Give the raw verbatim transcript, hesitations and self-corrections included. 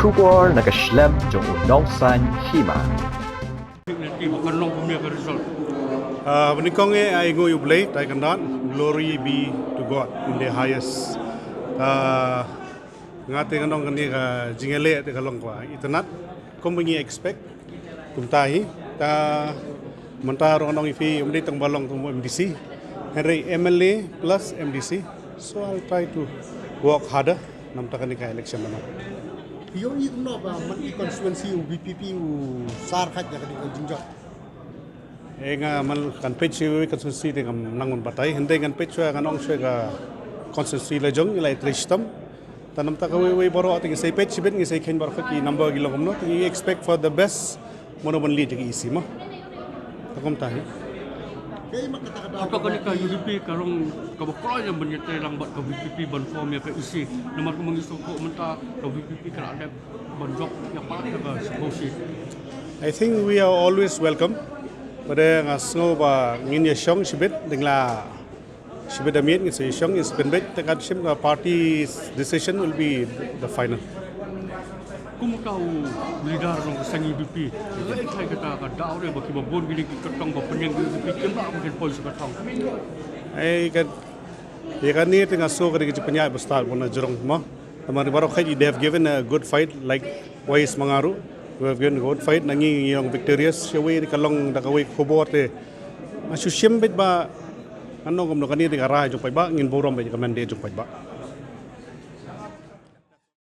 Khubor na ka shlem jong u Nongsaiñ Hima. Ki ba kan long kumne ka result. Uh, bani kong e ai ngui u Blei tai kan dan, glory be to God in the highest. Uh, nga te kan long kani ka jingele te ka long kwa itanat kum ngi expect kumta hi ta manta rong nong ifi umdi tang balong tu M D C. Henry M L A plus M D C. So I'll try to work harder nam ta kani ka election nama. Yo i kumno ba man i constituency u B P P u sar khat ya kani ka jingjok. E nga man kan page shi wi constituency te ngam nang mun batai hende ngan page wa ngan ong shi ka constituency la jong ila i tre shitam. Tanam ta ka wi wi boro te ngi sei page shibit ngi sei khen boro ki number ki long kumno te ngi expect for the best mono ban lead ki isi ma. Ta kum ta hi. Kei ma kata kata. Kata kani ka U D P ka rong ka ba kloi jam ban yate lang bat ka V P P ban form ya ka isi. Namar ka mangi soko menta ka V P P ka la dep ban jok ya pa ka soko si. I think we are always welcome. Pada nga sngo ba ngin ya shong shibit ding la shibit da miet ngin sa shong is ben bet tengah shim ka party decision will be the final. Kum ka u leader rong ka sangi B P. Lai thai kata ka daw re ba ki ba bon gini ki katong ba penyang ki B P kim ba mungkin poi sa katong. Ai kan ya kan ni tengah so ka digi penyai ba start bona jerong ma. Tamar baru khai they have given a good fight like wise mangaru. We have given a good fight nangi yang victorious shawi di kalong da kawai khubor te. Asu shim bet ba ano kom no kani di karai jong pai ba ngin borom bet ka mende jong pai ba.